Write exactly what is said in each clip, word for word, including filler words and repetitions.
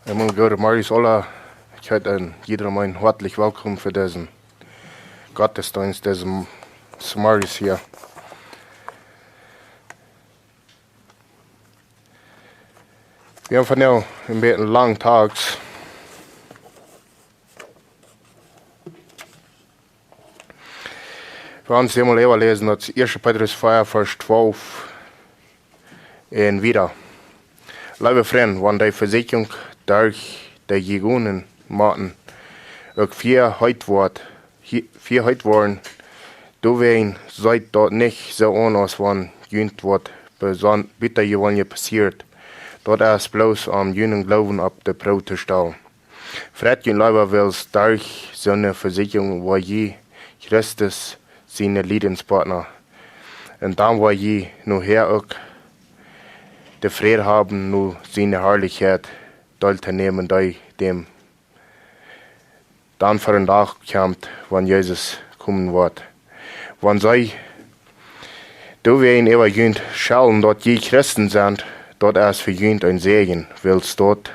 Emol goode Morjes aula. Ekj heet en jiedrem hartlich welkom fa disen Gottesdeenst, disen Morjes hia. Wie haben vondoag een bät een lang Text. Wie woaren emol äwa läsen, daut es ieeschte Petrus vea, Varsch twalf un wieda. Leewe Frind, wan dee Vesieekjunk derch de Jegonen motten uk vea heet woat, hie-, vea heet woaren, doawäajen seet daut nich soo aun, aus wan junt waut beson-, butajeweenlichet passieet. Daut es bloos om junen Gloowen opp de Proow to stalen. Freit junt leewa, wiels derch soone Vesieekjunk woa jie Christus siene Liedenspartna. Un dan woa jie nohäa uk de Fräd haben, no siene Harlichkjeit deeltonämen, dee däm dan ver dän Dach kjemt, wan Jesus komen woat. Wan see doawäajen äwa junt schellen, daut jie Christen sent, daut es fa junt een Säajen, wiels daut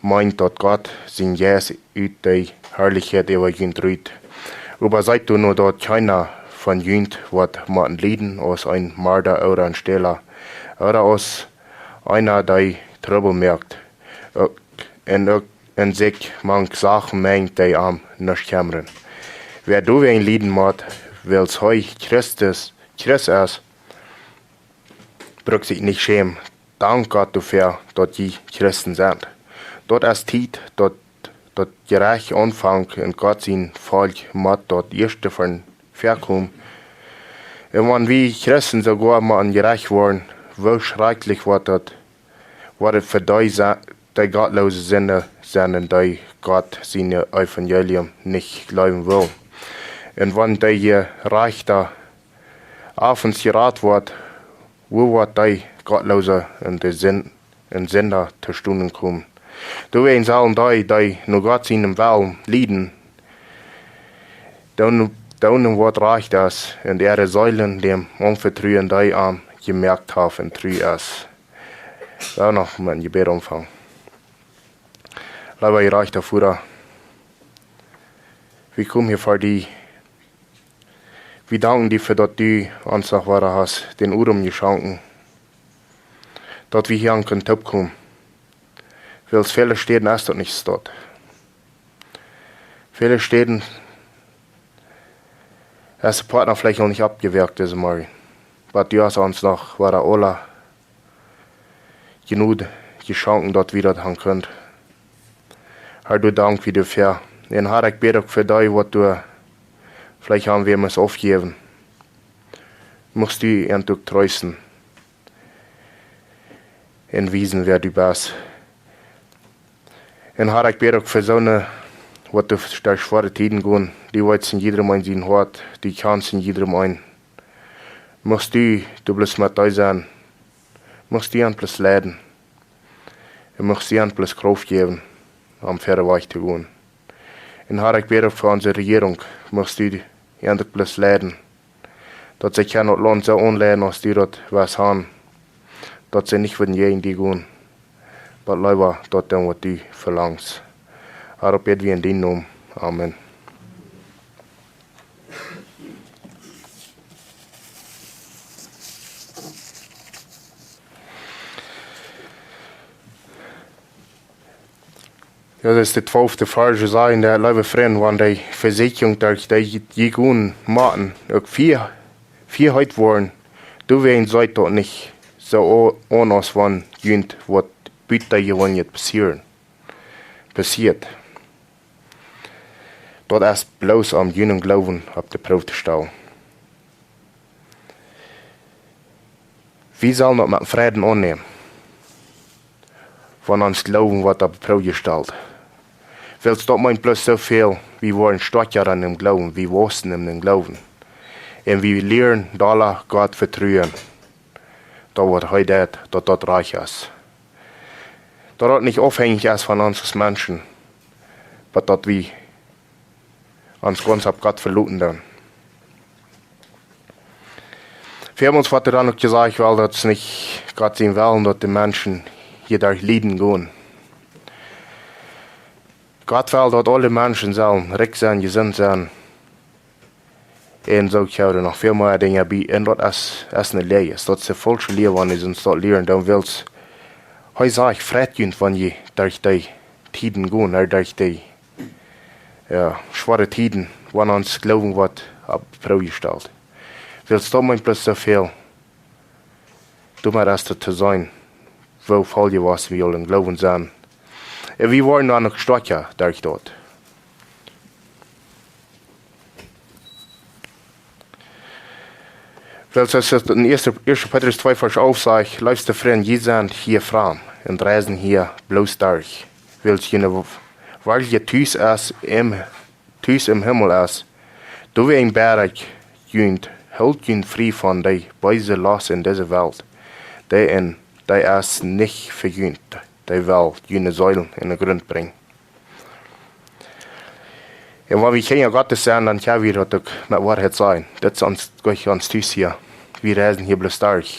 meent, daut Gott sien Jeist ut de Harlichkjeit äwa junt rut. Oba seet doano, daut kjeena von junt woat motten lieden aus een Marda ooda een Stäla, ooda aus eena, dee Trubbel moakt, uk, un uk, un sikj mank Sachen menjt, dee am nuscht kjemmren. Wäa doawäajen lieden mott, wiels hee Christus, Christ es, brukt sikj nich schämen. Dank Gott doafäa, daut jie Christen sent. Daut es Tiet, daut, daut Jerecht aunfangt, un Gott sien Volkj mott daut ieeschte von väakomen. Un wan wie Christen soogoa mau jerecht woaren, woo schrakjlich woat daut, woat et fa dee se-, dee gottloose Sinda sennen, dee Gott sien Evangelium nich jleewen wellen. Un wan dee Jerajchta äwent jerat woat, woo woat dee Gottloose un de Sin-, un Sinda to stonen komen? Doawäajen sellen dee, dee no Gott sienen Wellen lieden, doonen, doonen waut rajcht es, un äare Seelen däm aunvetruen, dee an jemoakt haft un tru es. Wie woaren noch met een Jebäd aunfangen. Leewa jerajchta Voda, wie komen hia ver die. Wie danken die doafäa, daut du ons noch wada hast dän Odem jeschonken, daut wie hia aun kjennen toopkomen. Wiels väle Städen es daut nich soo. Väle Städen es de Partna veleicht noch nich oppjewoakt dise Morjen. Oba du hast ons noch wada aula Jnod jeschonken, daut wie daut han kunnen. Har, doa dank wie doafäa. Un Har, ekj bäd uk fa dee, waut doa veleicht han wäm es aufjejäft. Muchst du an uk treesten un wiesen, wäa du best. Un Har, ekj bäd uk fa soone, waut doa derch schwoare Tieden gonen. Du weetst en jiedrem een sien Hoat, du kjanst en jiedrem een. Muchst du, du bloos met dee sennen. Muchst du an bloos leiden. Un muchst du an bloos Krauft jäwen, om wieda wajch to gonen. Un Har, ekj bäd uk fa onse Rejierunk. Muchst du an uk bloos leiden, daut see kjennen daut Launt soo aunleiden, aus du daut west han, daut see nich wudden jäajen die gonen, oba leewa daut doonen, waut du velangst. Har, daut bäd wie en dienen Nomen. Amen. Daut es de twalfte Varsch, sajcht: Leewe Frind, wan dee Vesieekjunk derch dee Jegonen motten uk vea, vea heet woaren, doawäajen seet daut nich soo aun, aus wan junt waut butajeweenlichet passieren, passieet. Daut es bloos om junen Gloowen opp de Proow to stalen. Wie sellen daut met Freiden aunnämen, wan ons Gloowen woat opp de Proow jestalt. Wiels daut meent bloos soo väl, wie woaren stoakja en däm Gloowen, wie wausen en däm Gloowen. Un wie lieren dolla Gott vetruen, daut waut hee deit, daut daut rajcht es. Daut daut nich aufhenjich es von ons aus Menschen, oba daut wie ons gaunz opp Gott veloten doonen. Väamols woat dan uk jesajcht, well, daut es nich Gott sien Wellen, daut de Menschen hia derch Lieden gonen. Gott well, daut aule Menschen sellen rikj sennen, jesunt sennen. Un soo kjennen noch väl mea Dinja bie. Un daut es, es eene Lia. Daut es de faulsche Lia, wan wie ons daut lieren, dan wiels hee sajcht, freit junt, wan jie derch dee Tieden gonen, ooda derch dee, jo, schwoare Tieden, wan ons Gloowen woat opp Proow jestalt. Wiels daut meent bloos soo väl. Doa mott daut to sennen, woo voll jie waut wie aul em Gloowen sent. Un wie woaren dan uk stoakja derch daut. Wiels aus et en ieeschte, ieeschte Petrus twee Varsch alf sajcht, leefste Frind, jie sent hia framd un reisen hia bloos derch, wiels june werkjliche Tus es em, Tus em Himmel es. Doawäajen bäd ekj junt, hoolt junt frie von dee beese Lost en dise Welt, dee en, dee es nich fa junt, dee well june Seelen en de Grunt brinjen. Un wan wie Kjinja Gottes sent, dan kjenn wie daut uk met Woarheit sajen. Daut es ons, Gott, ons Tus hia. Wie reisen hia bloos derch.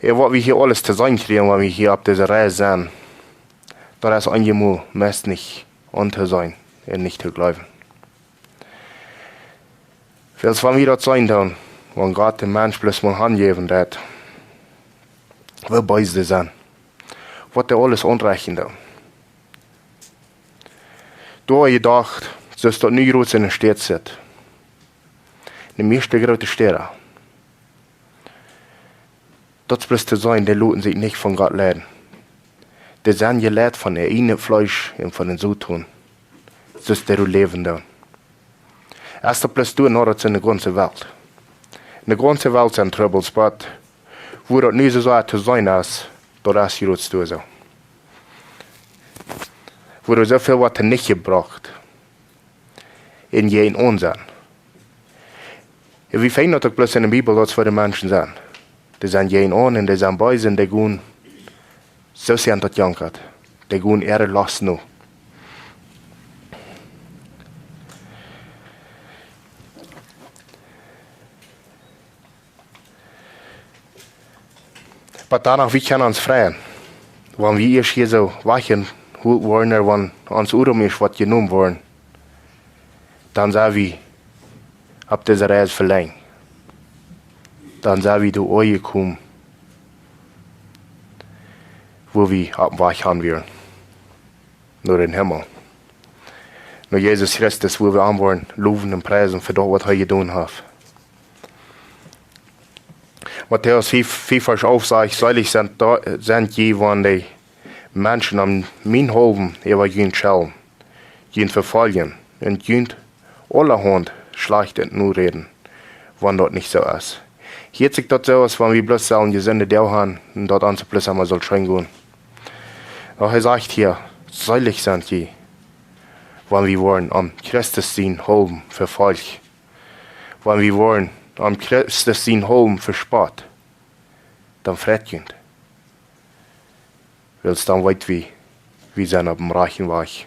Un waut wie hia aules to seenen kjrieen, wan wie hia opp dise Reis sent, daut es eenjemol meist nich auntoseenen un nich to jleewen. Wiels wan wie daut seenen doonen, wan Gott dän Mensch bloos mol hanjäwen deit, woo bees dee sent, waut dee aules aunrechten doonen. Doa jedocht, soo aus daut nu jrods enne Städ sitt, de mieeschte groote Städa, daut es bloos to seenen, dee loten sikj nich von Gott leiden. Dee sent jeleit von äa ieejnet Fleesch un von dän Soton, soo aus dee doa läwen doonen. Es daut bloos doa, nä, daut es en de gaunze Welt. En de gaunze Welt sent Trubbels, oba woo daut nu soo sea to seenen es, daut es jrods doa soo. Woo doa soo väl woat to nich jebrocht. Un jäajenaun sent. Un wie finjen daut uk bloos en de Bibel, daut es woo de Menschen sent. Dee sent jäajenaun un dee sent bees un dee gonen, soo aus daut jankat, dee gonen äare Lost no. Oba doano, wie kjennen ons freien, wan wie ieescht hia soo wajchjeholt woaren, ooda wan ons Odem ieescht woat jenomen woaren, dan sent wie opp dise Reis velenjd. Dan sent wie doa aunjekomen, wua wie opp dän Wajch han wieren, no dän Himmel, no Jesus Christus, wua wie am woaren lowen un priesen fa daut, waut hee jedonen haft. Matäus fief, fief Varsch alf sajcht: Seelich sent, sent jie, wan de Menschen om mienetwäajen äwa junt schellen, junt vefoljen un junt aulahaunt Schlajchtet noräden, wan daut nich soo es. Hieet sikj daut soo, aus wan wie bloos sellen jesunde Doag han un daut ons bloos emol saul scheen gonen. Oba hee sajcht hia: Seelich sent jie, wan wie woaren om Christus sienetwäajen vefolcht, wan wie woaren om Christus sienetwäajen vespott, dan freit junt. Wiels dan weet wie, wie sent opp dän rajchten Wajch.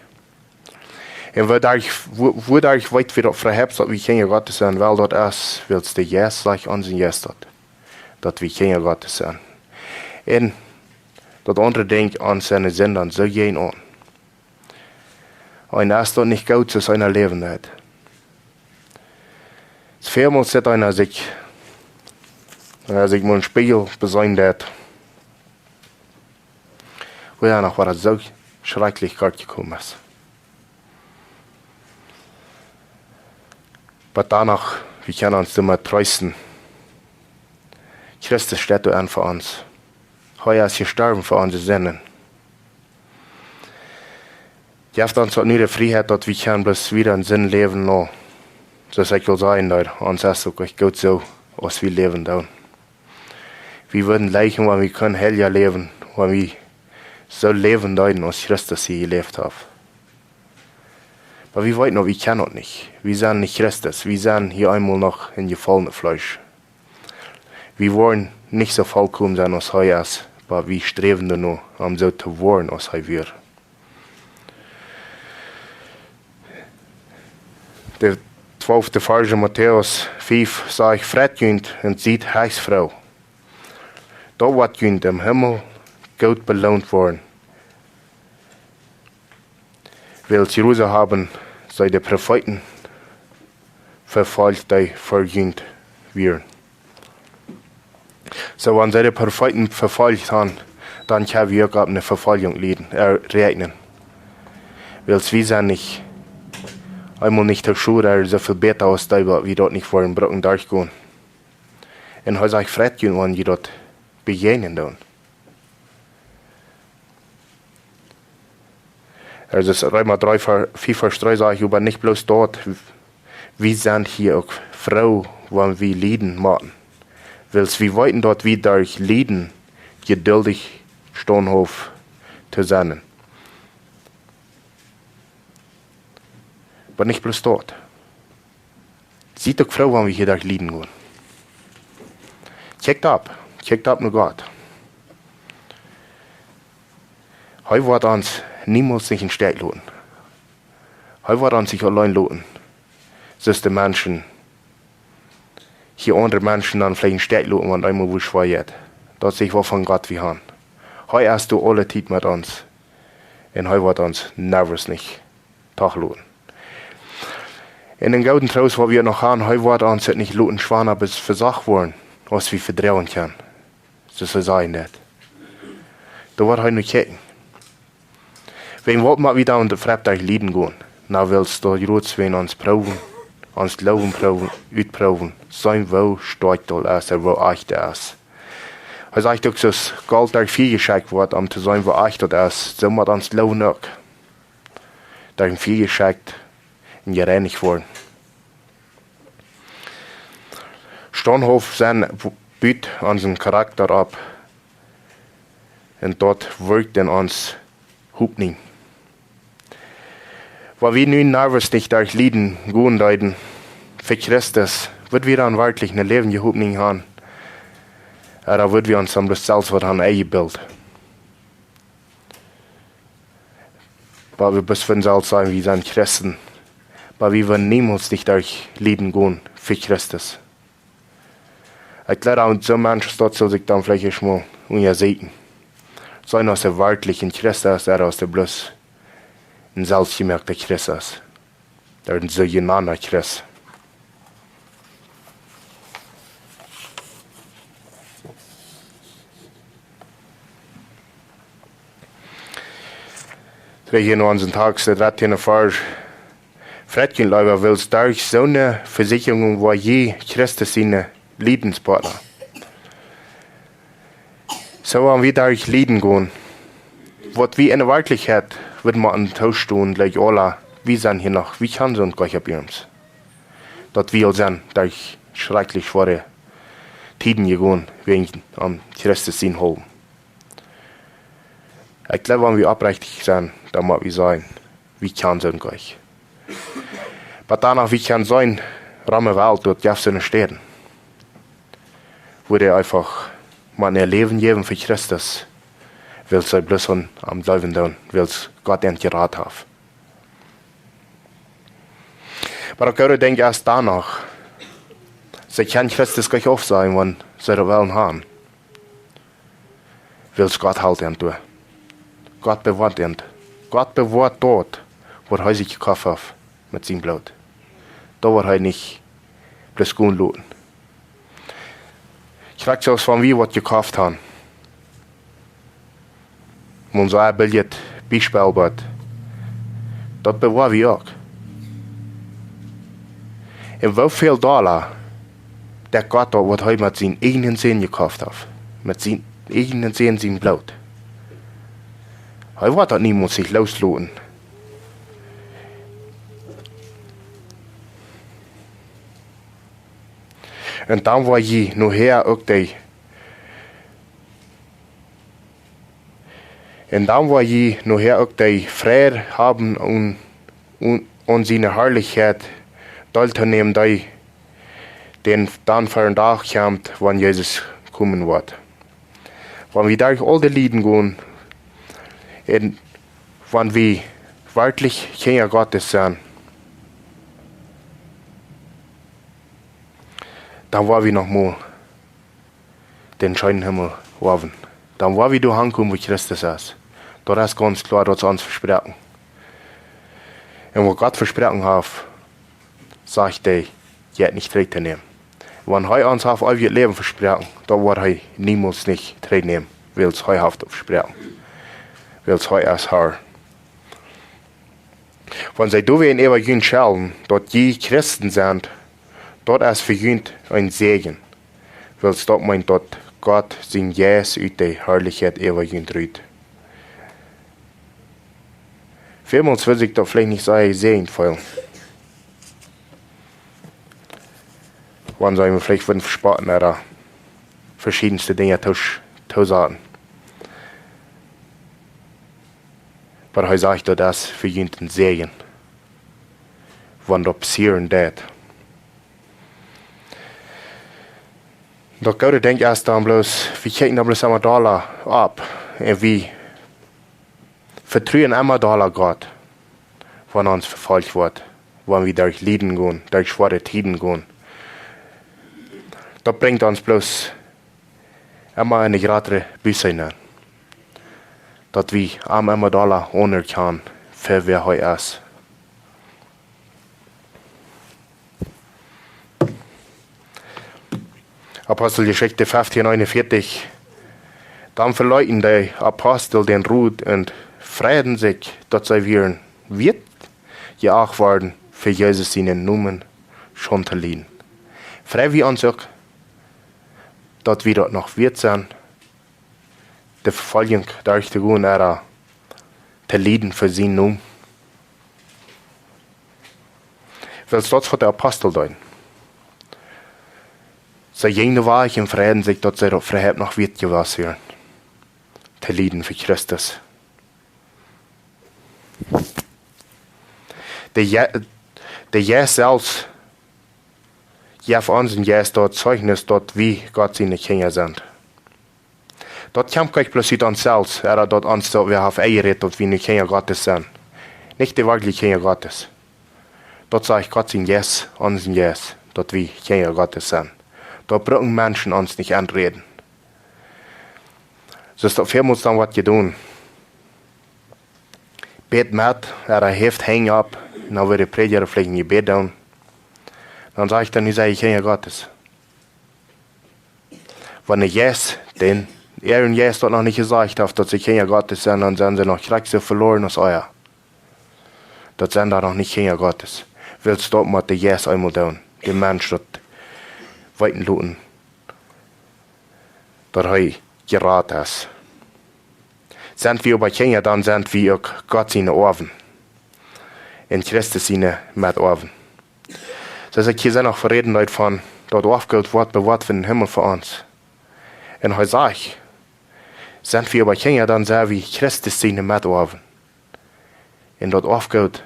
Un woo doaderch, woo, woo doaderch weet wie daut veleicht, daut wie Kjinja Gottes sent? Well, daut es, wiels de Jeist sajcht ons en Jeist daut, daut wie Kjinja Gottes sent. Un daut aundre denkjt aun siene Sind dan soo jäajenaun. Un es daut nich goot, soo aus eena läwen deit? Väl mol sitt eena sikj, wan hee sikj mol em Spieejel beseenen deit, woo hee noch wada soo schrakjlich kort jekomen es. Oba doano, wie kjennen ons doamet treesten. Christus steit doa en fa ons. Hee es jestorwen fa onse Sinden. Jeft ons daut nu de Frieheit, daut wie kjennen bloos wieda en Sind läwen, nä, soo aus ekj aul säd, daut ons es uk ieescht goot soo, aus wie läwen doonen. Wie wudden leewen, wan wie kunnen heilja läwen, wan wie soo läwen deeden, aus Christus hia jeläft haft. Oba wie weeten uk, wie kjennen daut nich. Wie sent nich Christus. Wie sent hia eemol noch en jefollet Fleesch. Wie woaren nich soo vollkomen sennen, aus hee es, oba wie sträwen doano, om soo to woaren, aus hee wia. De twalfte Varsch en Matäus fief sajcht: Freit junt un siet heechst froo. Doa woat junt em Himmel goot beloont woaren. Wiels Jerusalem haben see de Profeeten vefolcht, dee verjüngt wieren. Soo, wan see de Profeeten vefolcht han, dan kjenn wie uk opp eene Vefoljunk lieden, äh, räakjnen. Wiels wie sent nich, eemol nich too schua, soo väl bäta aus dee, waut wie daut nich woaren brucken derchgonen. Un hee sajcht: Freit junt, wan jie daut bejäajnen doonen. Daut Reema dree, Varsch, vea Varsch dree sajcht: Oba nich bloos daut, wie sent hia uk froo, wan wie lieden motten. Wiels wie weeten, daut wie derch Lieden jeduldich, staunthauft to sennen. Oba nich bloos daut. Siet uk froo, wan wie hia derch Lieden gonen. Kjikjt opp, kjikjt opp no Gott. Hee woat ons niemols nich em Stich loten. Hee woat ons nich auleen loten. Soo aus de Menschen, hia aundre Menschen dan veleicht em Stich loten, wan eemol waut schwoa jeit. Daut es nich waut von Gott wie han. Hee es doa aule Tiet met ons. Un hee woat ons niemols nich toloten. Un een grooten Troost, waut wie noch han, hee woat ons daut nich loten schwoa, oba es vesocht woaren, aus wie vedroagen kjennen. Soo aus hee sajen deit. Doa woat hee no kjikjen. Wäajen waut mott wie dan de Frocht derch Lieden gonen? Na, wiels daut Gott well ons proowen, ons Gloowen proowen, utproowen, seenen woo stoakj daut es un woo ajcht daut es. Hee sajcht uk, soo aus Golt derch Fia jeschekjt woat, om to seenen woo ajcht daut es, soo mott ons Gloowen uk derch Fia jeschekjt un jereinicht woaren. Staunthauft sennen bu-, but onsen Charakta opp. Un daut wirkjt en ons Hopninj. Wan wie nu niemols nich derch Lieden gonen deeden fa Christus, wudd wie dan werkjlich eene läwendje Hopninj han? Ooda wudd wie ons dan bloos selfst waut han enjebilt? Oba wie bloos von selfst sajen, wie sent Christen. Oba wie wudden niemols nich derch Lieden gonen fa Christus. Ekj jleew, daut soo Menschen, daut sellen sikj dan veleicht ieescht mol unjasieekjen. Seenen aus hee werkjlich een Christ es, ooda aus hee bloos een selfstjemoakta Christ es. Ooda een soojenaunder Christ. Trigj en onsen Tekjst, de dartieende Varsch. Freit junt leewa, wiels derch soone Vesieekjungen woa jie Christus siene Liedenspartna. Soo wan wie derch Lieden gonen, waut wie enne Werkjlichkjeit wudden motten toostonen, jlikj aula, wie sent hia noch, wie kjennen soont goanich opp ons. Daut wie aul sent derch schrakjlich schwoare Tieden jegonen, wäajen aun Christus sien Hoolen. Ekj jleew, wan wie oprechtich sent, dan mott wie sajen, wie kjennen soont goanich. Oba dan noch, wie kjennen seenen, rom de Welt, doa jeft et soone Städen, wua dee eefach mau äa Läwen jäwen fa Christus, wiels see bloos aun am jleewen doonen, wiels Gott an jerat haft. Oba uk doa denkj ekj dan noch, see kjennen Christus goanich aufsajen, wan see daut wellen han. Wiels Gott helt an doa. Gott bewoat an. Gott bewoat daut, waut hee sikj jekoft haft met sien Bloot. Daut woat hee nich bloos gonen loten. Krakjt soo aus wan wie waut jekoft han. Mau soo een bät Biespel, oba daut bewoa wie uk. Un woo väl Dolla deit Gott daut, waut hee met sienen eejnen Sän jekoft haft? Met sienen eejnen Sän sien Bloot. Hee woat daut niemols nich loosloten. Un dan woa jie nohäa uk dee, un dan woa jie nohäa uk dee Freid haben, aun, aun, aun siene Harlichkjeit deeltonämen, dee dan ver dän Dach kjemt, wan Jesus komen woat. Wan wie derch aul dee Lieden gonen, un wan wie werkjlich Kjinja Gottes sent, dan woa wie noch mol dän scheenen Himmel haben. Dan woa wie doa aunkomen, wua Christus es. Daut es gaunz kloa, daut es ons vesproaken. Un waut Gott vesproaken haft, sajcht hee, jeit nich trigj to nämen. Wan hee ons haft eewjet Läwen vesproaken, dan woat hee niemols nich trigj nämen, wiels hee haft daut vesproaken. Wiels hee es Herr. Wan see doawäajen äwa junt schellen, daut jie Christen sent, daut es fa junt een Säajen. Wiels daut meent, daut Gott sien Jeist ut de Harlichkjeit äwa junt rut. Välmols wudd sikj daut veleicht nich soo jesäajent feelen, wan see mie veleicht wudden vespotten ooda veschiedenste Dinja too, toosajen. Oba hee sajcht, daut es fa junt een Säajen, wan daut passieren deit. Daut goode Dinkj es dan bloos, wie kjikjen dan bloos emma dolla opp. Un wie vetruen emma dolla Gott, wan ons vefolcht woat, wan wie derch Lieden gonen, derch schwoare Tieden gonen. Daut brinjt ons bloos emma en eene jratre Buße nenn. Daut wie am emma dolla aunerkjanen fa wäa hee es. Aposteljeschicht feftieen eenunvieetich. Dan veleeten de Apostel dän Rot un freiden sikj, daut see wieren wieet jeacht worden, fa Jesus sienen Nomen Schaund to lieden. Frei wie ons uk, daut wie daut noch wieet sent, de Vefoljunk derchtogonen ooda to lieden fa sienen Nomen? Wiels daut waut de Apostel deeden. See jinjen wajch un freiden sikj, daut see daut äwahaupt noch wieet jewast wieren, to lieden fa Christus. De Je-, de Jeist selfst jeft ons een Jeist daut Zeichnis, daut wie Gott siene Kjinja sent. Daut kjemt nich bloos ut ons selfst, ooda daut ons daut wäa haft enjerät, daut wie nu Kjinja Gottes sent. Nich de werkjliche Kjinja Gottes. Daut sajcht Gott sien Jeist, ons sien Jeist, daut wie Kjinja Gottes sent. Daut brucken Menschen ons nich enräden. Soo es daut välmols dan waut jedonen. Bät met, ooda häft Henj opp, dan woat de Prädja veleicht een Jebäd doonen. Dan sajcht hee, nu sent jie Kjinja Gottes. Wan de Jeist, dän, äa Jeist daut noch nich jesajcht haft, daut see Kjinja Gottes sent, dan sent see noch krakjt soo veloaren aus ea. Daut sent dan noch nich Kjinja Gottes. Wiels daut mott de Jeist eemol doonen, dän Mensch daut weeten loten, daut hee jerat es. Sent wie oba Kjinja, dan sent wie uk Gott siene Oawen. Un Christus siene Metoawen. Soo aus ekj hia soo noch veräden deed von, daut Oafgoot woat bewoat fa dän Himmel fa ons. Un hee sajcht, sent wie oba Kjinja, dan sent wie Christus siene Metoawen. Un daut Oafgoot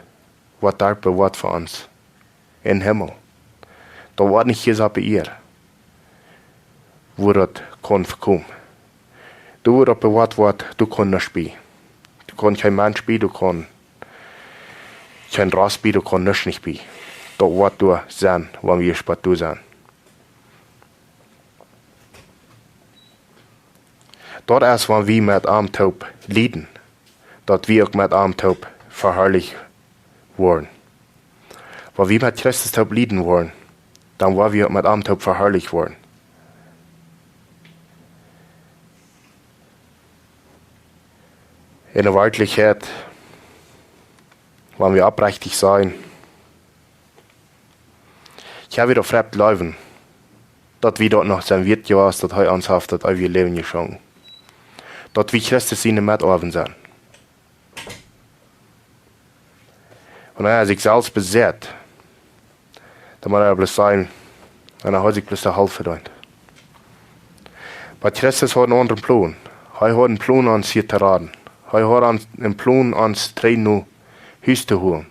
woat doa bewoat fa ons em Himmel. Daut woat nich hia opp de Ieed, wua daut kaun vekomen. Doa wua daut bewoat woat, doa kaun nuscht bie. Doa kaun kjeen Mensch bie, doa kaun kjeen Rost bie, doa kaun nuscht nich bie. Daut woat doa sennen, wan wie spottloos sent. Daut es, wan wie met am toop lieden, daut wie uk met am toop veharlicht woaren. Wan wie met Christus toop lieden woaren, dan woa wie uk met am toop veharlicht woaren. En de Werkjlichkjeit, wan wie oprechtich sent, ekj hab wada fräd jleewen, daut wie daut noch sent wieet jewast, daut hee ons haft daut eewje Läwen jeschonken. Daut wie Christus siene Metoawen sent. Un wan hee sikj selfst besat, dan mott hee bloos sajen, un hee haud sikj bloos de Halft vedeent. Oba Christus haud een aundren Plon. Hee haud een Plon ons hia to raden. Hee haud ons een Plon ons trigj no Hus to holen,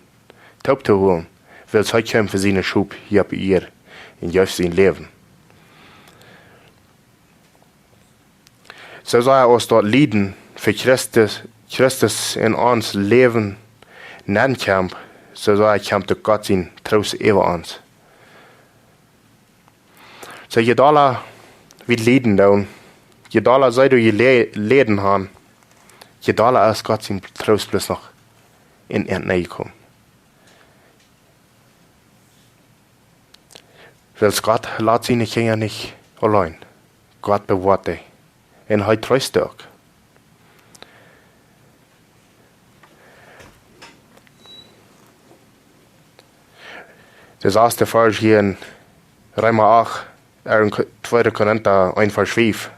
toop to holen, wiels hee kjeem fa siene Schop hia opp de Ieed un jeef sien Läwen. Soo aus daut Lieden fa Christus, Christus en ons Läwen nenkjemt, soo kjemt uk Gott sien Troost äwa ons. Soo, je dolla wie lieden doonen, je dolla see doa jelä-, läden han, je dolla es Gott sien Troost bloos noch en äant nenjekomen. Wiels Gott lat siene Kjinja nich auleen. Gott bewoat dee. Un hee treest uk. De sasde Varsch hia en Reema acht, en Ko-, tweede Korinta eent Varsch fief.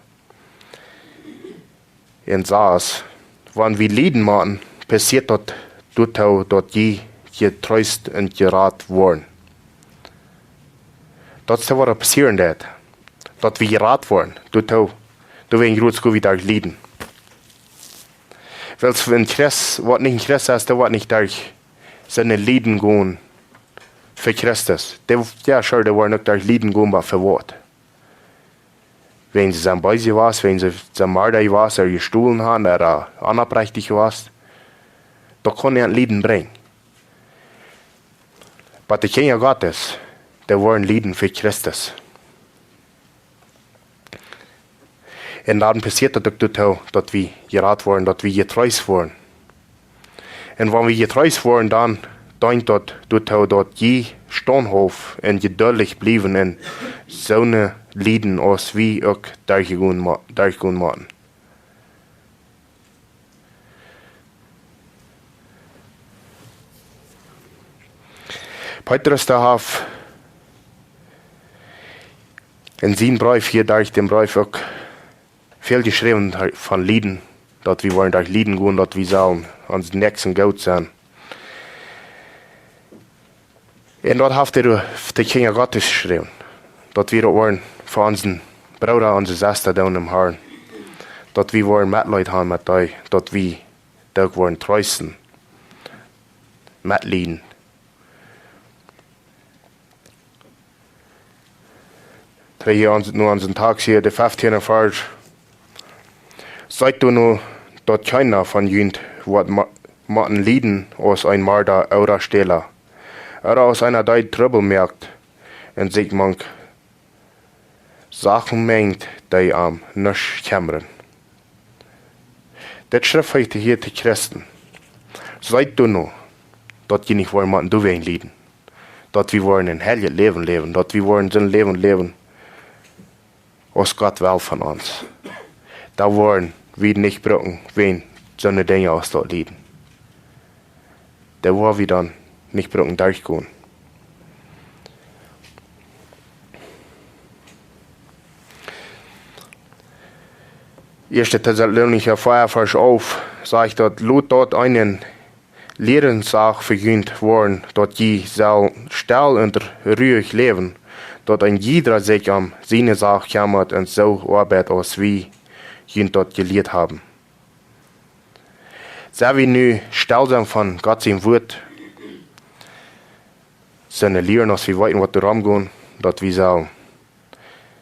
Un sas, wan wie lieden motten, passieet daut doatoo, daut jie jetreest un jerat woaren. Daut es waut passieren deit. Daut wie jerat woaren, doatoo, doawäajen jrots go wie derch Lieden. Wiels een Christ, waut nich een Christ es, dee woat nich derch siene Lieden gonen fa Christus. Dee, jo, sure, dee woaren uk derch Lieden gonen, oba fa waut? Wan see sent bees jewast, wan see sent Marda jewast, ooda jestolen haben, ooda onoprechtich jewast, daut kaun nich Lieden brinjen. Oba de Kjinja Gottes, dee woaren lieden fa Christus. Un dan passieet daut uk doatoo, daut wie jerat woaren, daut wie jetreest woaren. Un wan wie jetreest woaren, dan deent daut doatoo, daut jie staunthauft un jeduldich bliewen un soone Lieden aus wie uk derchgonen mo-, derchgonen motten. Petrus, dee haft en sienen Breef hia, derch dän Breef uk väl jeschräwen von Lieden, daut wie woaren derch Lieden gonen, daut wie sellen onsen Näakjsten goot sennen. Un daut haft hee de Kjinja Gottes jeschräwen, daut wie daut woaren fa onsen Brooda, onse Sesta doonen em Harn, daut wie woaren Metleet haben met dee, daut wie dee uk woaren treesten, metlieden. Trigj hia aun, nu aun sien Tekjst hia, de feftiende Varsch. Seet doano, daut kjeena von junt woat mo-, motten lieden aus een Marda ooda Stäla, ooda aus eena, dee Trubbel moakt un sikj mank Sachen menjt, dee am nuscht kjemmren. Dit schrift hee hia to Christen. Seet doano, daut jie nich woaren motten doawäajen lieden. Daut wie woaren een heiljet Läwen läwen. Daut wie woaren soon Läwen läwen, aus Gott well von ons. Doa woaren wie nich brucken wäajen soone Dinja aus daut lieden. Doa woa wie dan nich brucken derchgonen. Ieeschte Tessalonicha vea, Varsch alf, sajcht daut: Lot daut eene Lieresach fa junt woaren, daut jie sellen stell un ruich läwen, daut een jieda sikj om siene Sach kjemmat un soo oabeit, aus wie junt daut jelieet haben. Sell wie nu stell sennen von Gott sien Wuat, sent lieren, aus wie weeten, waut doarom jeit, daut wie sellen,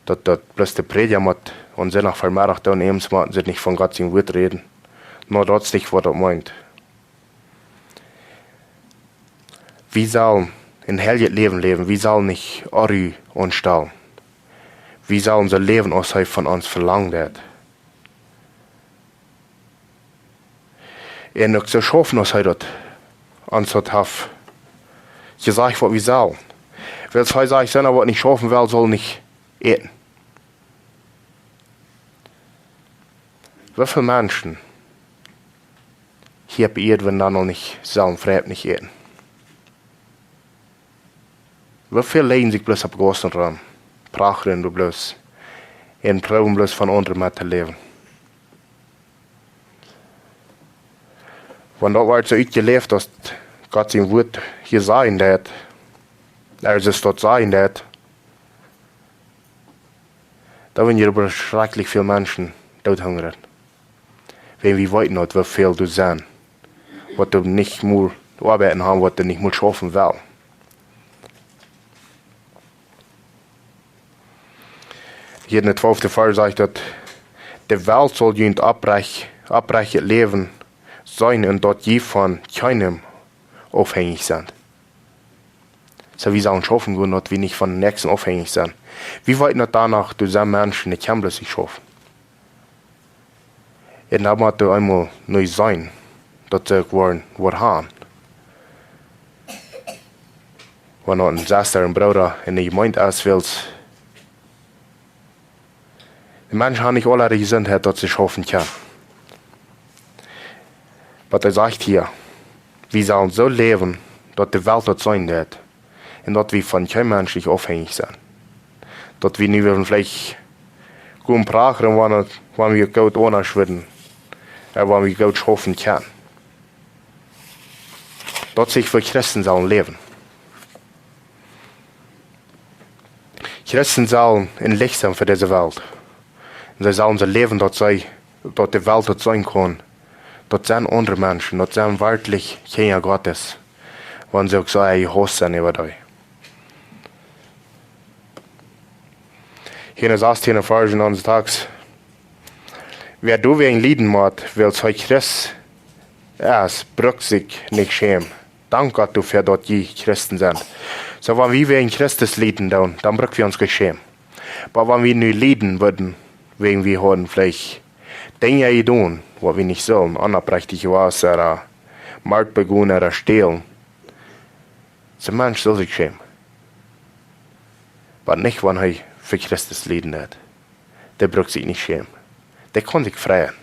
daut, daut bloos de Prädja mott aun Sindach Vemeddach doonen, eems motten see nich von Gott sien Wuat räden. No, daut es nich, waut daut meent. Wie sellen een heiljet Läwen läwen, wie sellen nich Onru aunstalen. Wie sellen soo läwen, aus hee von ons velangt haft. Un uk soo schaufen, aus hee daut ons daut haft jesajcht, waut wie sellen. Wiels hee sajcht, eena, waut nich schaufen well, saul nich äten. Woo väl Menschen hia opp Ieed, waut dan noch nich sellen, frei nich äten? Woo väl lajen sikj bloos opp Gaussen rom, prachren doa bloos un proowen bloos von aundre met to läwen? Wan daut woat soo utjeläft, aus Gott sien Wuat hia sajen deit, aus et daut sajen deit, dan woaren hia oba schrakjlich väl Menschen doodhungren. Wan wie weeten, daut woo väl doa sent, waut doa nich mol oabeiden haben, waut doa nich mol schaufen wellen. Hia en de twalfte Varsch sajcht daut: De Welt saul junt oprech-, oprechtet Läwen seenen un daut jie von kjeenem aufhenjich sent. Soo, wie sellen schaufen gonen, daut wie nich von dän Näakjsten aufhenjich sent. Wie weeten, daut doano, doa sent Menschen, dee kjennen bloos nich schaufen. Un daut mott eemol nu sennen, daut see uk woaren, woaren haben. Wan een Sesta un Brooda enne Jemeent es, wiels de Menschen haben nich aule de Jesuntheit, daut see schaufen kjennen. Waut hee sajcht hia, wie sellen soo läwen, daut de Welt daut seenen deit un daut wie von kjeen Mensch nich aufhenjich sent. Daut wie nu wellen veleicht gonen prachren, wan, wan wie goot aundasch wudden, un wan wie goot schaufen kjennen. Daut see fa Christen sellen läwen. Christen sellen een Licht sennen fa dise Welt. Un see sellen soo läwen, daut see, daut de Welt daut seenen kaun, daut sent aundre Menschen, daut sent werkjlich Kjinja Gottes, wan see uk soo jehaust sent äwa dee. Hia en de sastiende Varsch en onsen Tekst: Wäa doawäajen lieden mott, wiels hee Christ es, brukt sikj nich schämen. Dank Gott doafäa, daut jie Christen sent. Soo, wan wie wäajen Christus lieden doonen, dan bruck wie ons nich schämen. Oba wan wie nu lieden wudden, wäajen wie hauden veleicht Dinja jedonen, waut wie nich sullen, onoprajchtich jewast, ooda Mord begonen, ooda stälen, soo een Mensch saul sikj schämen. Oba nich, wan hee fa Christus lieden deit. Dee bruck sikj nich schämen. Dee kaun sikj freien,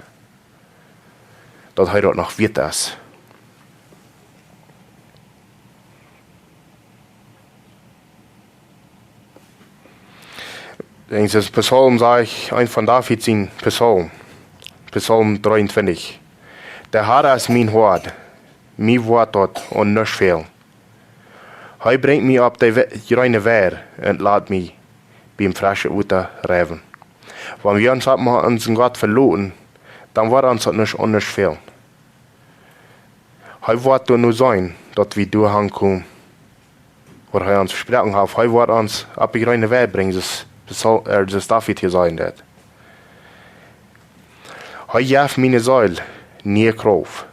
daut hee daut noch wieet es. Enn dän Psalm saj ekj, een von David sien Psalm, Psalm dreeuntwintich: De Herr es mien Hoad, mie woat daut aun nuscht fälen. Hee brinjt mie opp de We-, jreene Weid un lat mie biem freschen Wota riewen. Wan wie ons opp onsen Gott veloten, dan woat ons daut nich aundasch fälen. Hee woat doano seenen, daut wie doa aunkomen, waut hee ons vesproaken haft. Hee woat ons opp de jreene Weid brinjen, soo aus Psal-, äh, soo aus David hia sajen deed. Hee jeft miene Seel niee Krauft.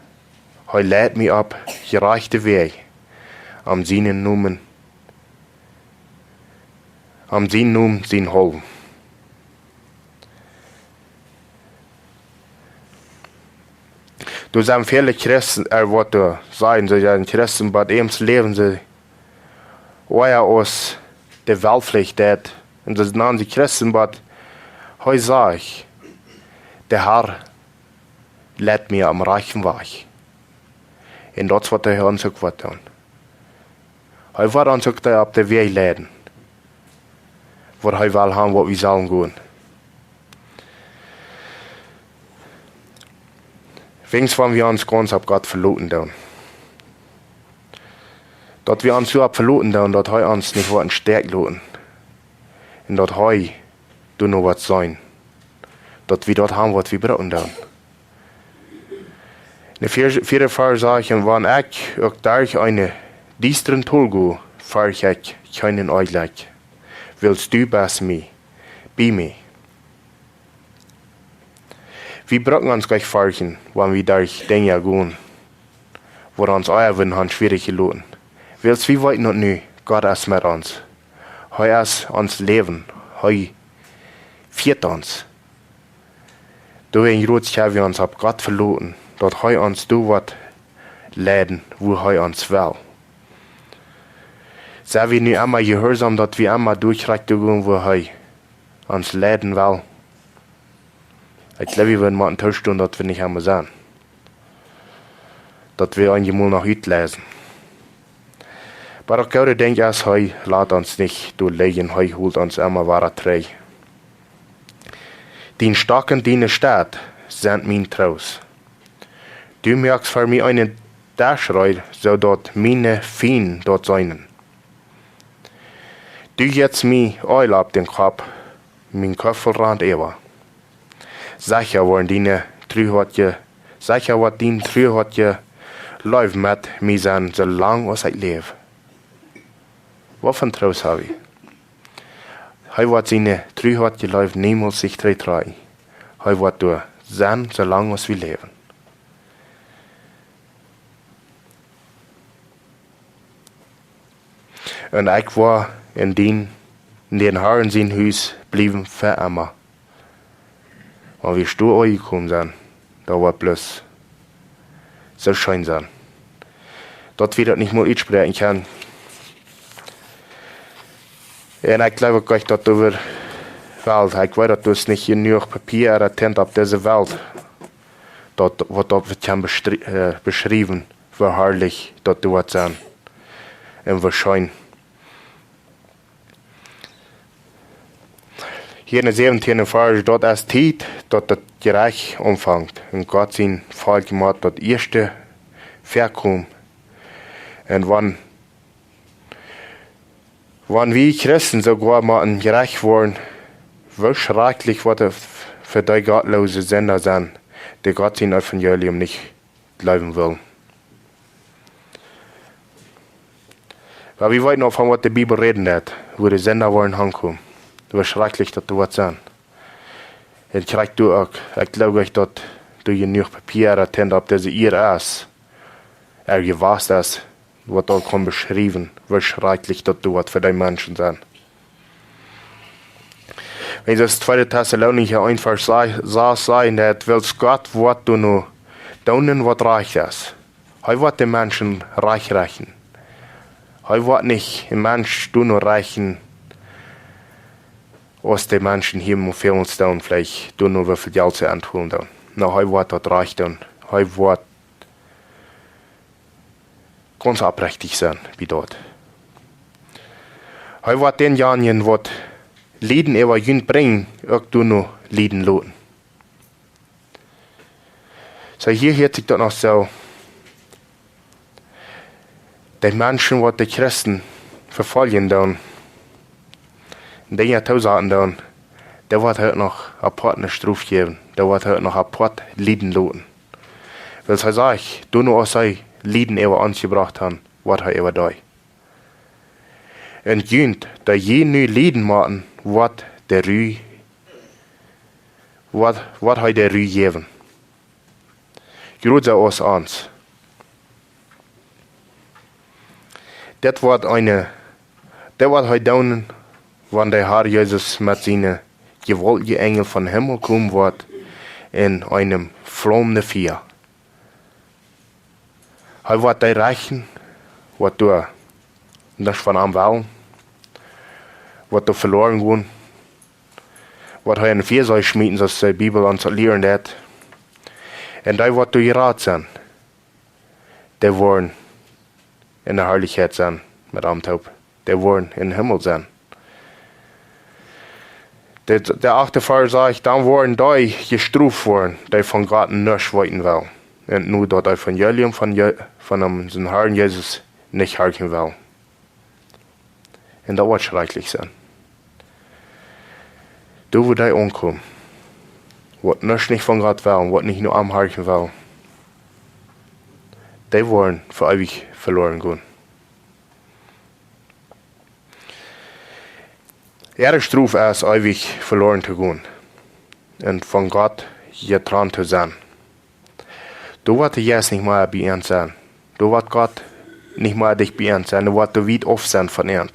Hee leit mie opp jerajchte Wäaj, om sienen Nomen, om sienen Nomen sienen haulwen. Doa sent väle Christen, äh, waut doa sajen, see sent Christen, oba ieescht läwen see ea aus de Welt veleicht deit. Un see nanen sikj Christen, oba hee sajcht: De Herr leit mie aum rajchten Wajch. Un daut es waut hee ons uk woat doonen. Hee woat ons uk doa opp de Wäaj leiden, wua hee well haben, waut wie sellen gonen. Weens wan wie ons gaunz opp Gott veloten doonen. Daut wie ons soo opp veloten doonen, daut hee ons nich woat em Stich loten. Un daut hee doano woat seenen, daut wie daut haben, waut wie brucken doonen. Enn de vieede, vieede Varsch sajcht: Wan ekj uk derch een diestret Tol go, fercht ekj kjeen Onjlekj, wiels du best mie, bie mie. Wie brucken ons nich ferchten, wan wie derch Dinja gonen, waut ons ea wudden haben schwierich loten. Wiels wie weeten daut nu, Gott es met ons. Hee es ons Läwen. Hee fieet ons. Doawäajen kjenn wie ons opp Gott veloten, daut hee ons doa woat leiden, wua hee ons well. Sent wie nu emma jehuarsom, daut wie emma derch de Wajch gonen, wua hee ons leiden well? Ekj jleew, wie wudden motten toostonen, daut wie nich emma sent. Daut wie eenjemol noch utläsen. Oba uk Gott, denkj ekj, hee lat ons nich doa lijen, hee holt ons emma wada trigj. Dien Stock un diene Staff sent mien Troost. Du moakst fa mie eenen Desch reed, soo daut miene Fiend daut seenen. Du jetst mie Eelj opp dän Kopp, mien Kuffel rant äwa. Secha woaren diene truehoatje, secha woat diene truehoatje Leew met mie sennen, soo lang aus ekj läw. Waut fa een Troost hab wie? Hee woat siene truehoatje Leew niemols sikj trigj trakjen. Hee woat doa sennen, soo lang aus wie läwen. Un ekj woa enn dien, enn dän Herrn sien Hus bliewen fa emma. Wan wie doa aunjekomen sent, daut woat bloos soo scheen sennen, daut wie daut nich mea utspräakjen kjennen. Un ekj jleew uk nich daut doa wäa, well, ekj weet daut doa es nich jenuach Papia ooda Tint opp dise Welt, daut, waut daut wie kjennen beschrie-, äh, beschriewen, woo harlich daut doa woat sennen. Un woo scheen. Hia en de säwentieende Varsch, daut es Tiet, daut daut Jerecht aunfangt. Un Gott sien Volkj mott daut ieeschte väakomen. Un wan, wan wie Christen soogoa mau jerecht woaren, woo schrakjlich woat et f-, fa dee gottloose Sinda sennen, dee Gott sien Evangelium nich jleewen wellen. Oba wie weeten uk von waut de Bibel räden deit, woo de Sinda woaren hankomen. Woo schrakjlich daut doa woat sennen. Un krakjt doa uk, ekj jleew nich daut doa jenuach Papia ooda Tint opp dise Ieed es, ooda jewast es, waut daut kaun beschriewen, woo schrakjlich daut doa woat fa dee Menschen sennen. Wan daut tweede Tessalonicha eent Varsch sas sajcht, daut wiels Gott woat doano doonen waut rajcht es. Hee woat de Menschen rajcht rechten. Hee woat nich een Mensch doano rechten, aus de Menschen hia em Fälen stonen, veleicht doano woo väl Jelt see enthoolen doonen. Nä, hee woat daut rajcht doonen. Hee woat gaunz oprechtich sennen, woo daut. Hee woat dänjanjen waut Lieden äwa junt brinjen, uk doano lieden loten. Soo, hia hieet sikj daut noch soo. De Menschen waut de Christen vefoljen doonen, Dinja toosaten doonen, dee woat hee noch apoat ne Strof jäwen, dee woat hee noch apoat lieden loten. Wiels hee sajcht, doano aus see Lieden äwa ons jebrocht haben, woat hee äwa dee. Un junt, dee jie nu lieden motten, woat de Ru, woat, woat hee de Ru jäwen. Jroz soo aus ons. Dit woat eene, dit woat hee doonen, wan de Herr Jesus met siene jewaultje Enjel vom Himmel komen woat en eenem flaumenden Fia. Hee woat dee rechten, waut doa nuscht von am wellen, waut doa veloaren gonen, waut hee en Fia saul schmieten, soo aus de Bibel ons daut lieren deit. Un dee waut doa jerat sent, dee woaren en de Harlichkjeit sennen met am toop. Dee woaren em Himmel sennen. De, de achte Varsch sajcht, dan woaren dee jestroft woaren, dee von Gott nuscht weeten wellen. Un no daut Evangelium von Je-, von onsen Herrn Jesus nich horchen wellen. Un daut woat schrakjlich sennen. Doa woat dee aunkomen, waut nuscht nich von Gott wellen, waut nich no am horchen wellen. Dee woaren fa eewich veloaren gonen. Äare Strof es, eewich veloaren to gonen un von Gott jetrant to sennen. Doa woat de Jeist nich mea bie an sennen. Doa woat Gott nich mea dicht bie an sennen. Doa woat hee wiet auf sennen von an.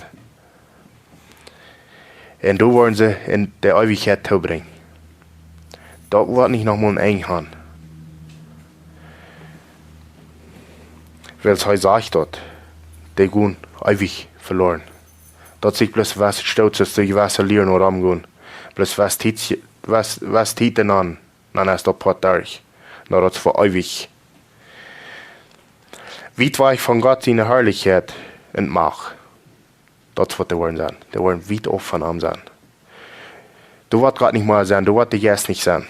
Un doa woaren see en de Eewichkjeit toobrinjen. Daut woat nich noch mol een Enj haben. Wiels hee sajcht daut, dee gonen eewich veloaren. Daut sikj bloos waut stoot, daut see waut lieren ooda aungonen. Bloos waut Tiet, waut, waut Tiet en an, dan es daut Poat derch. Nä, daut es fa eewich. Wiet wajch von Gott siene Harlichkjeit un Macht. Daut es waut dee woaren sennen. Dee woaren wiet auf von am sennen. Doa woat Gott nich mea sennen, doa woat de Jeist nich sennen.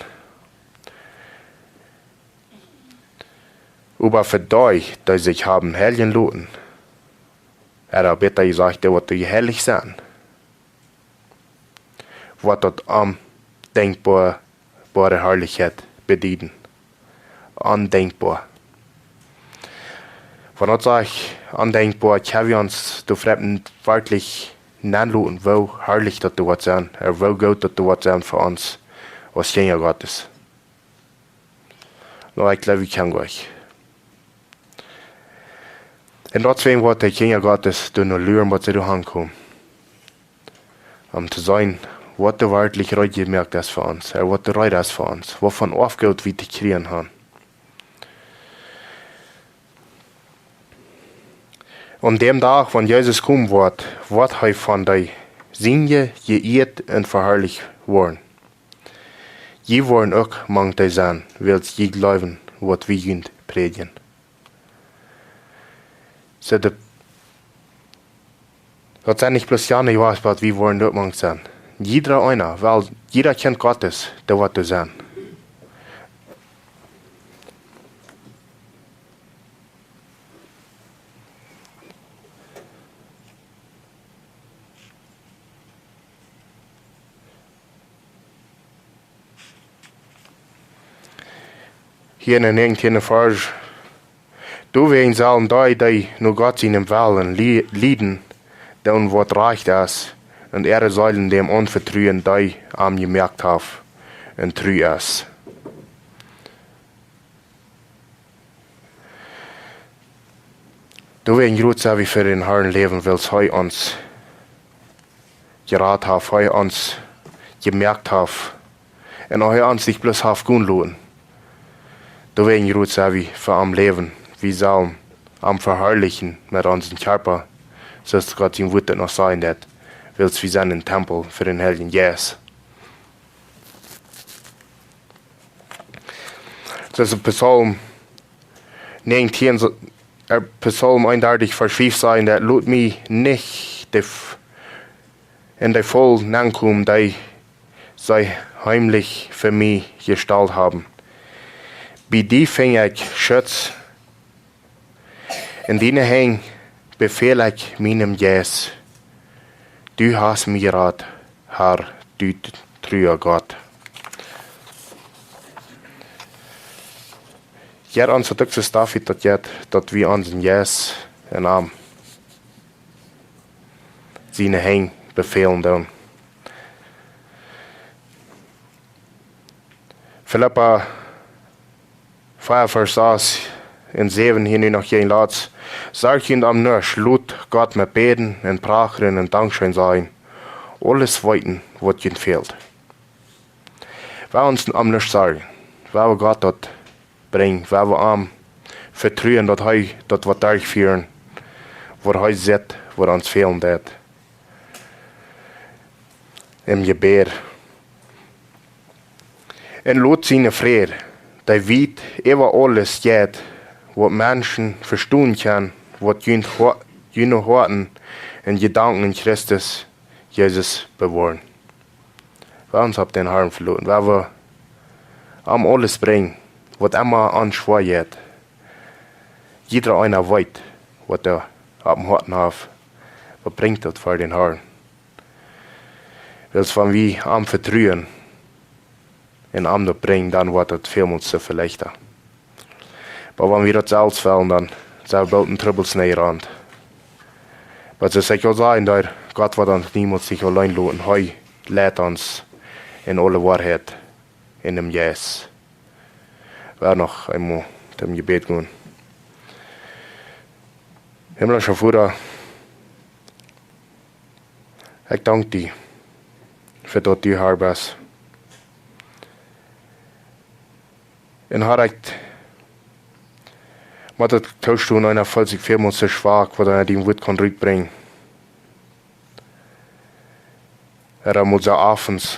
Oba fa dee, dee sikj haben heiljen loten, ooda bäta jesajcht, dee waut jeheilicht sent, woat daut ondenkboa, boare Harlichkjeit bedieden. Ondenkboa. Wan daut sajcht, ondenkboa, kjenn wie ons doa veleicht werkjlich nenloten, woo harlich daut doa woat sennen, ooda woo goot daut doa woat sennen fa ons aus Kjinja Gottes. Nä, ekj jleew, wie kjennen nich. Un daut es waut de Kjinja Gottes doonen, no luren, waut see doa aunkomen. Om to seenen, waut doa werkjlich reed jemoakt es fa ons, ooda waut doa reed es fa ons, waut fa Aufgoot wie to kjrieen haben. Aun däm Dach, wan Jesus komen woat, woat hee von dee Siene jeieet un veharlicht woaren. Jie woaren uk mank dee sennen, wiels jie jleewen, waut wie junt prädjen. Soo, de, daut sent nich bloos jane Joas, waut wie woaren doa mank sennen. Jieda eena, wiels jieda Kjint Gottes, dee woat doa sennen. Hia en dän näajentieenden Varsch. Doawäajen sellen dee, dee no Gott sienen Wellen lie-, lieden, doonen waut rajcht es, un äare Seelen däm aunvetruen, dee am jemoakt haft un tru es. Doawäajen jrod sent wie fa dän Harn läwen, wiels hee ons jerat haft, hee ons jemoakt haft un hee ons nich bloos haft gonen loten. Doawäajen jrod sent wie fa am läwen. Wie sellen am veharlichen met onsen Kjarpa, soo aus Gott sien Wort daut noch sajen deit, wiels wie sent een Tempel fa dän Heiljen Jeist. Daut es Psalm näajentieen, so, äh, Psalm eenundartich, Varsch fief sajen deit: "Lot mie nich de f-, en de Faul nenkomen, dee see heimlich fa mie jestalt haben. Bie die finj ekj Schutz. En diene Henj befäl ekj mienem Jeist. Du hast mie jerat, Herr, du trua Gott." Hia ons daut uk soo David daut jet, daut wie onsen Jeist en am siene Henj befälen doonen. Filippa vea, Varsch sas un säwen, hia nu noch een latst. Sorjt junt om nuscht, lot Gott met Bäden un Prachren un Dankscheen sajen. Aules weeten, waut junt fält. Wie ons om nuscht sorjen. Wie Gott daut brinjen, wie am vetruen, daut hee daut woat derchfieren, waut hee sitt, waut ons fälen deit. Em Jebäd. Un lot siene Fräd, dee wiet äwa aules jeit, waut Menschen vestonen kjennen, woat june Ho-, june Hoaten un Jedanken en Christus Jesus bewoaren. Wie ons opp dän Harn veloten, wie am aules brinjen, waut emma ons schwoa jeit. Jieda eena weet, waut hee opp däm Hoaten haft, wie brinjen daut ver dän Harn. Wiels wan wie am vetruen un am daut brinjen, dan woat daut välmols soo väl leichta. Oba wan wie daut selfst wellen, dan sent wie boolt en Trubbels nenn jerant. Oba soo aus ekj aul säd, dee Gott woat ons niemols nich auleen loten. Hee leit ons en aule Woarheit en däm Jeist. Wie noch eemol toom Jebäd gonen. Himmlischa Voda, ekj dank die fa daut du Har best. Un Har, ekj mott daut toostonen, eena feelt sikj välmols soo schwak, waut eena dien Wort kaun rutbrinjen. Eena mott soo afens.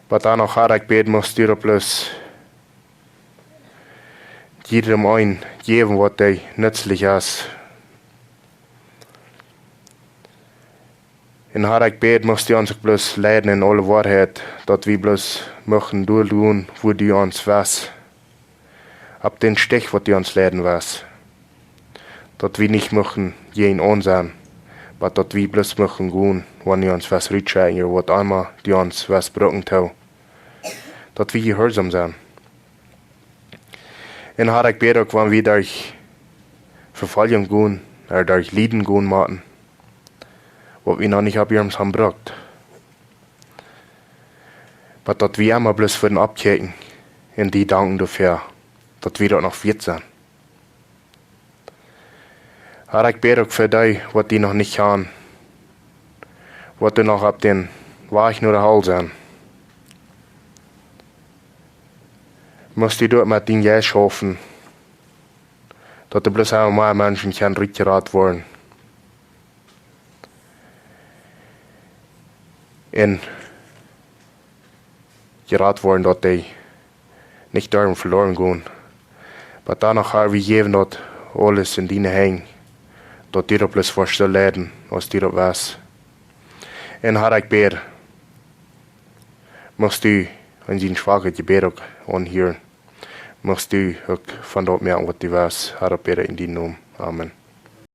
Oba dan uk, Har, ekj bäd, mucht du daut bloos jiedem eenen jäwen, waut dee nutzlich es. Un Har, ekj bäd, mucht du ons uk bloos leiden en aule Woarheit, daut wie bloos muchten doa doonen, wua du ons west. Opp dän Stich, waut du ons leiden west. Daut wie nich muchten jäajen aun sennen, oba daut wie bloos muchten gonen, wan du ons west rutschekjen, ooda waut emma du ons west brucken too. Daut wie jehuarsom sent. Un Har, ekj bäd uk, wan wie derch Vefoljunk gonen, ooda derch Lieden gonen motten, waut wie noch nich opp iernst haben brukt. Oba daut wie emma bloos fa dän oppkjikjen un die danken doafäa, daut wie daut noch wieet sent. Har, ekj bäd uk fa dee, waut die noch nich kjanen, waut doa noch opp dän Wajch no de Hal sent. Mucht du doa met dienen Jeist schaufen, daut doa bloos emma mea Menschen kjennen rutjerat woaren. un jerat woaren, daut dee nich derwen veloaren gonen. Oba dan noch, Har, wie jäwen daut aules en diene Henj, daut du daut bloos woascht soo leiden aus du daut west. Un Har, ekj bäd, muchst du en sien schwakjet Jebäd uk aunhieren. Muchst du uk von daut moaken waut du west. Har, ekj bäd en dienen Nomen. Amen.